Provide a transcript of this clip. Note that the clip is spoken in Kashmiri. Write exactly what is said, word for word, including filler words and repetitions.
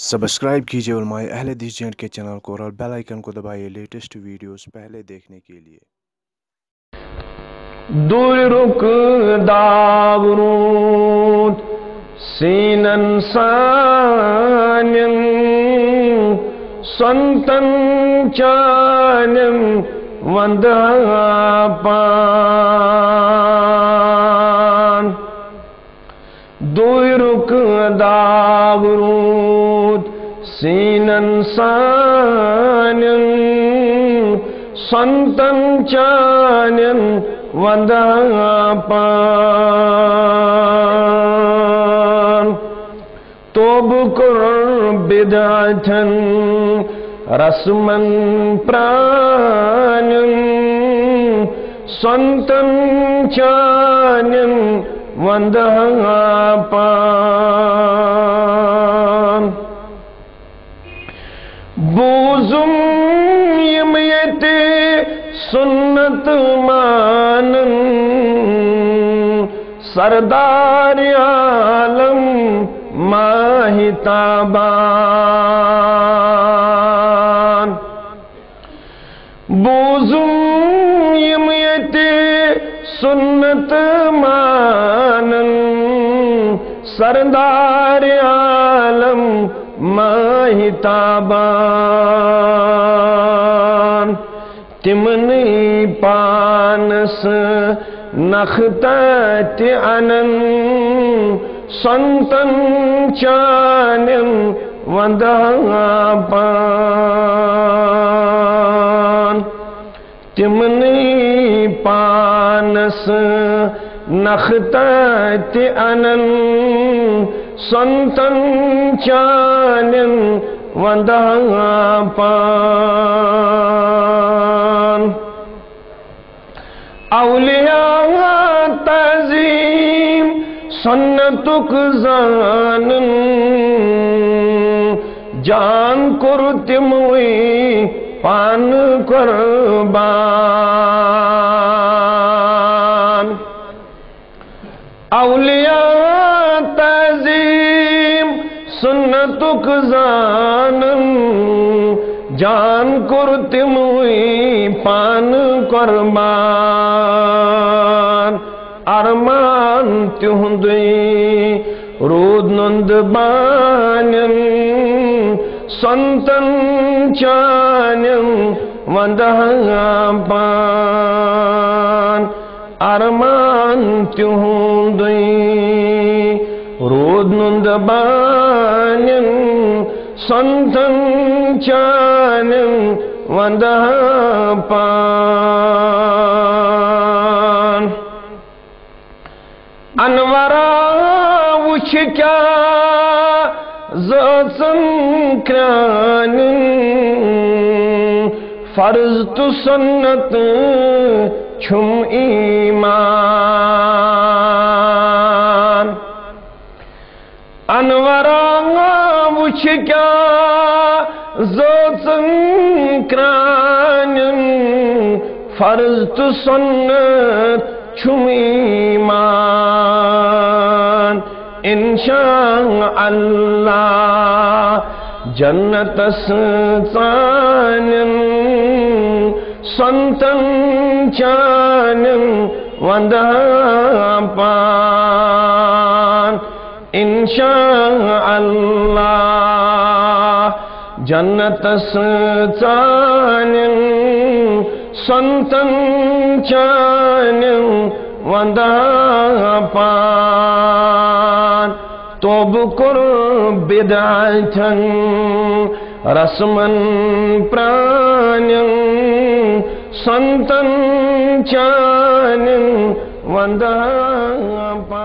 سبسکرائب کیجیے علماء اہل حدیث جے اینڈ کے چینل کو اور بیل آئیکن کو دبائیے لیٹسٹ ویڈیوز پہلے دیکھنے کے لیے۔ دوٗرُک داو روٗد سیٖنن سانٮ۪ن، سۄنتن چانٮ۪ن وندٕ ہاپان۔ دوٗرُک داو روٗد سیٖنن سانٮ۪ن، سۄنتن چانٮ۪ن وندٕ ہاپان۔ توبہٕ کوٚر بدعتن رسمن پرٛانٮ۪ن، سۄنتن چانٮ۪ن وندٕ ہاپان۔ بوٗزُم یِم ییٚتہِ سُنت مانن، سردار عالم ماہِ تابان۔ بوٗزُم یِم ییٚتہِ سُنت مانن، سردار عالم ماہِ تابان۔ تِمنٕے پانس نخ تتہِ انن، سۄنتن چانٮ۪ن وندٕ ہاپان۔ تِمنٕے پانس نخ تتہِ انن، سۄنتن چانٮ۪ن وندٕ ہاپان۔ اولیاء تعظیم سنتُک زانن، جان کوٚر تِموٕے پانہٕ قربان۔ اولیاء تعظیم سنتُک زانن، جان کوٚر تِموٕے پانہٕ قربان۔ ارمان تِہُنٛدُے روٗد نُنٛد بانٮ۪ن، سۄنتن چانٮ۪ن وندٕ ہاپان۔ ارمان تِہُنٛدُے روٗد نُنٛد بانٮ۪ن، سۄنتن چانٮ۪ن وندٕ ہاپان۔ انورا وٕچھ کیٛاہ زٲژن کرٛانٮ۪ن، فرض تہٕ سنت چھُم ایمان۔ انورا وٕچھ کیٛاہ زٲژن کرٛانٮ۪ن، فرض تہٕ سنت چھُم ایمان۔ انشاء اللہ جنتس ژانٮ۪ن، سۄنتن چانٮ۪ن وندٕ ہاپان۔ انشاء اللہ جنتس ژانٮ۪ن، سۄنتن چانٮ۪ن وندٕ ہاپان۔ توبہٕ کوٚر بدعتن رسمن پرٛانٮ۪ن، سۄنتن چانٮ۪ن وندٕ ہاپان۔